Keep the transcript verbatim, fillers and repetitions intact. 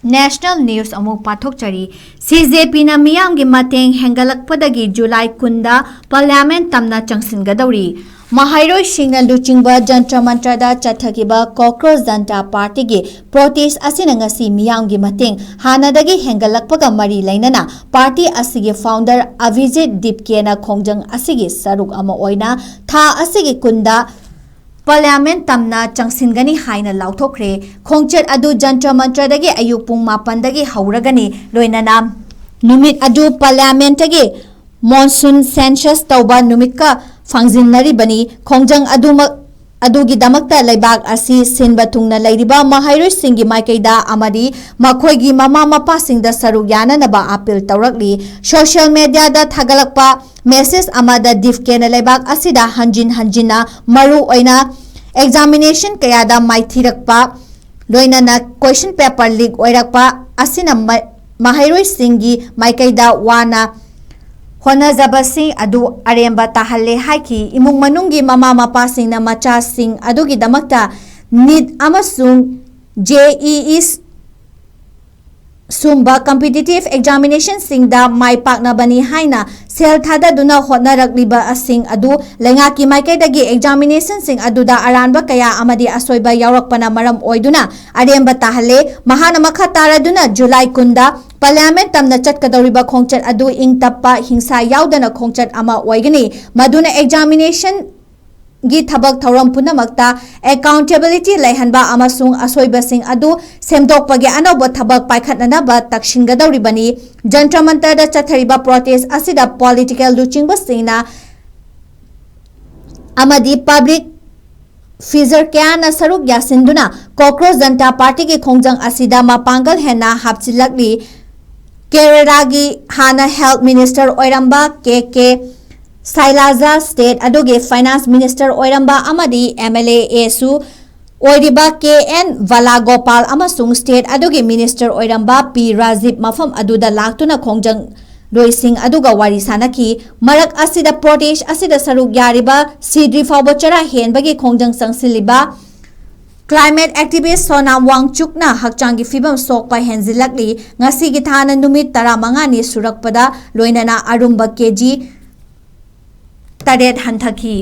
National News ꯑꯃꯨꯛ ꯄꯥꯊꯣꯛꯆꯔꯤ꯫ ꯁꯤ J ꯄꯤꯅ ꯃꯤꯌꯥꯝꯒꯤ ꯃꯇꯦꯡ ꯍꯦꯟꯒꯠꯂꯛꯄꯗꯒꯤ ꯖꯨꯂꯥꯏ ꯀꯨꯟꯗ Parliament ꯇꯝꯅ ꯆꯪꯁꯤꯟꯒꯗꯧꯔꯤ꯫ ꯃꯍꯩꯔꯣꯏꯁꯤꯡꯅ ꯂꯨꯆꯤꯡꯕ ꯖꯟꯇ꯭ꯔ ꯃꯟꯇ꯭ꯔꯗ ꯆꯠꯊꯈꯤꯕ ꯀꯣꯀ꯭ꯔꯣꯖ ꯖꯟꯇꯥ ꯄꯥꯔꯇꯤꯒꯤ protest ꯑꯁꯤꯅ ꯉꯁꯤ ꯃꯤꯌꯥꯝꯒꯤ ꯃꯇꯦꯡ ꯍꯥꯟꯅꯗꯒꯤ ꯍꯦꯟꯒꯠꯂꯛꯄꯒ ꯃꯔꯤ ꯂꯩꯅꯅ ꯄꯥꯔꯇꯤ ꯑꯁꯤꯒꯤ founder ꯑꯚꯤꯖꯤꯠ ꯗꯤꯞꯀꯦꯅ ꯈꯣꯡꯖꯪ ꯑꯁꯤꯒꯤ ꯁꯔꯨꯛ ꯑꯃ ꯑꯣꯏꯅ ꯊꯥ ꯑꯁꯤꯒꯤ ꯀꯨꯟꯗ Parliament ꯇꯝꯅ ꯆꯪꯁꯤꯟꯒꯅꯤ ꯍꯥꯏꯅ ꯂꯥꯎꯊꯣꯛꯈ꯭ꯔꯦ꯫ ꯈꯣꯡꯆꯠ ꯑꯗꯨ ꯖꯟꯇ꯭ꯔ ꯃꯟꯇ꯭ꯔꯗꯒꯤ ꯑꯌꯨꯛ ꯄꯨꯡ ꯃꯥꯄꯟꯗꯒꯤ ꯍꯧꯔꯒꯅꯤ, ꯂꯣꯏꯅꯅ ꯅꯨꯃꯤꯠ ꯑꯗꯨ Parliamentꯇꯒꯤ monsoon census ꯇꯧꯕ ꯅꯨꯃꯤꯠꯀ ꯐꯪꯖꯤꯟꯅꯔꯤꯕꯅꯤ꯫ ꯈꯣꯡꯖꯪ ꯑꯗꯨꯃꯛ ꯑꯗꯨꯒꯤꯗꯃꯛꯇ ꯂꯩꯕꯥꯛ ꯑꯁꯤ ꯁꯤꯟꯕ ꯊꯨꯡꯅ ꯂꯩꯔꯤꯕ ꯃꯍꯩꯔꯣꯏꯁꯤꯡꯒꯤ ꯃꯥꯏꯀꯩꯗ ꯑꯃꯗꯤ ꯃꯈꯣꯏꯒꯤ ꯃꯃꯥ ꯃꯄꯥꯁꯤꯡꯗ ꯁꯔꯨꯛ ꯌꯥꯅꯅꯕ appeal ꯇꯧꯔꯛꯂꯤ꯫ Social mediaꯗ ꯊꯥꯒꯠꯂꯛꯄ message ꯑꯃꯗ ꯗꯤꯞꯀꯦꯅ ꯂꯩꯕꯥꯛ ꯑꯁꯤꯗ ꯍꯟꯖꯤꯟ ꯍꯟꯖꯤꯟꯅ ꯃꯔꯨ ꯑꯣꯏꯅ examination ꯀꯌꯥꯗ ꯃꯥꯏꯊꯤꯔꯛꯄ, ꯂꯣꯏꯅꯅ question paper leak ꯑꯣꯏꯔꯛꯄ ꯑꯁꯤꯅ ꯃ-, ꯃꯍꯩꯔꯣꯏꯁꯤꯡꯒꯤ ꯃꯥꯏꯀꯩꯗ ꯋꯥꯅ ꯍꯣꯠꯅꯖꯕꯁꯤꯡ ꯑꯗꯨ ꯑꯔꯦꯝꯕ ꯇꯥꯍꯜꯂꯦ ꯍꯥꯏꯈꯤ꯫ ꯏꯃꯨꯡ ꯃꯅꯨꯡꯒꯤ ꯃꯃꯥ ꯃꯄꯥꯁꯤꯡꯅ ꯃꯆꯥꯁꯤꯡ ꯑꯗꯨꯒꯤꯗꯃꯛꯇ NEET ꯑꯃꯁꯨꯡ JEE ꯁꯨꯝꯕ competitive examinationꯁꯤꯡꯗ ꯃꯥꯏ ꯄꯥꯛꯅꯕꯅꯤ ꯍꯥꯏꯅ ꯁꯦꯜ ꯊꯥꯗꯗꯨꯅ ꯍꯣꯠꯅꯔꯛꯂꯤꯕꯁꯤꯡ ꯑꯗꯨ ꯂꯩꯉꯥꯛꯀꯤ ꯃꯥꯏꯀꯩꯗꯒꯤ examinationꯁꯤꯡ ꯑꯗꯨꯗ ꯑꯔꯥꯟꯕ ꯀꯌꯥ ꯑꯃꯗꯤ ꯑꯁꯣꯏꯕ ꯌꯥꯎꯔꯛꯄꯅ ꯃꯔꯝ ꯑꯣꯏꯗꯨꯅ ꯑꯔꯦꯝꯕ ꯇꯥꯍꯜꯂꯦ꯫ ꯃꯍꯥꯛꯅ ꯃꯈꯥ ꯇꯥꯔꯗꯨꯅ ꯖꯨꯂꯥꯏ ꯀꯨꯟꯗ Parliament ꯇꯝꯅ ꯆꯠꯀꯗꯧꯔꯤꯕ ꯈꯣꯡꯆꯠ ꯑꯗꯨ ꯏꯪ ꯇꯞꯄ, ꯍꯤꯡꯁꯥ ꯌꯥꯎꯗꯅ ꯈꯣꯡꯆꯠ ꯑꯃ ꯑꯣꯏꯒꯅꯤ, ꯃꯗꯨꯅ examination ꯒꯤ ꯊꯕꯛ ꯊꯧꯔꯝ ꯄꯨꯝꯅꯃꯛꯇ accountability ꯂꯩꯍꯟꯕ ꯑꯃꯁꯨꯡ ꯑꯁꯣꯏꯕꯁꯤꯡ ꯑꯗꯨ ꯁꯦꯝꯗꯣꯛꯄꯒꯤ ꯑꯅꯧꯕ ꯊꯕꯛ ꯄꯥꯏꯈꯠꯅꯅꯕ ꯇꯛꯁꯤꯟꯒꯗꯧꯔꯤꯕꯅꯤ꯫ ꯖꯟꯇ꯭ꯔ ꯃꯟꯇ꯭ꯔꯗ ꯆꯠꯊꯔꯤꯕ protest ꯑꯁꯤꯗ political ꯂꯨꯆꯤꯡꯕꯁꯤꯡꯅ ꯑꯃꯗꯤ public figure ꯀꯌꯥꯅ ꯁꯔꯨꯛ ꯌꯥꯁꯤꯟꯗꯨꯅ ꯀꯣꯀ꯭ꯔꯣꯖ ꯖꯟꯇꯥ ꯄꯥꯔꯇꯤꯒꯤ ꯈꯣꯡꯖꯪ ꯑꯁꯤꯗ ꯃꯄꯥꯡꯒꯜ ꯍꯦꯟꯅ ꯍꯥꯞꯆꯤꯜꯂꯛꯂꯤ꯫ ꯀꯦꯔꯦꯂꯥꯒꯤ ꯍꯥꯟꯅ health minister ꯑꯣꯏꯔꯝꯕ ꯀꯦ ꯀꯦ ꯁꯥꯏꯂꯥꯖꯥ, state ꯑꯗꯨꯒꯤ finance minister ꯑꯣꯏꯔꯝꯕ ꯑꯃꯗꯤ MLA ꯁꯨ ꯑꯣꯏꯔꯤꯕ ꯀꯦ ꯑꯦꯟ ꯕꯂꯥꯒꯣꯄꯥꯜ ꯑꯃꯁꯨꯡ state ꯑꯗꯨꯒꯤ minister ꯑꯣꯏꯔꯝꯕ ꯄꯤ ꯔꯥꯖꯤꯕ ꯃꯐꯝ ꯑꯗꯨꯗ ꯂꯥꯛꯇꯨꯅ ꯈꯣꯡꯖꯪ ꯂꯣꯏꯁꯤꯡ ꯑꯗꯨꯒ ꯋꯥꯔꯤ ꯁꯥꯅꯈꯤ꯫ ꯃꯔꯛ ꯑꯁꯤꯗ protest ꯑꯁꯤꯗ ꯁꯔꯨꯛ ꯌꯥꯔꯤꯕ ꯁꯤꯗ꯭ꯔꯤ ꯐꯥꯎꯕ ꯆꯔꯥ ꯍꯦꯟꯕꯒꯤ ꯈꯣꯡꯖꯪ ꯆꯪꯁꯤꯜꯂꯤꯕ Climate activist Sonam Wangchukꯅ ꯍꯛꯆꯥꯡꯒꯤ ꯐꯤꯕꯝ ꯁꯣꯛꯄ ꯍꯦꯟꯖꯤꯜꯂꯛꯂꯤ꯫ ꯉꯁꯤꯒꯤ ꯊꯥꯅ ꯅꯨꯃꯤꯠ ꯇꯔꯥꯃꯉꯥꯅꯤ ꯁꯨꯔꯛꯄꯗ ꯂꯣꯏꯅꯅ ꯑꯔꯨꯝꯕ ꯀꯦꯖꯤ ꯇꯔꯦꯠ ꯍꯟꯊꯈꯤ꯫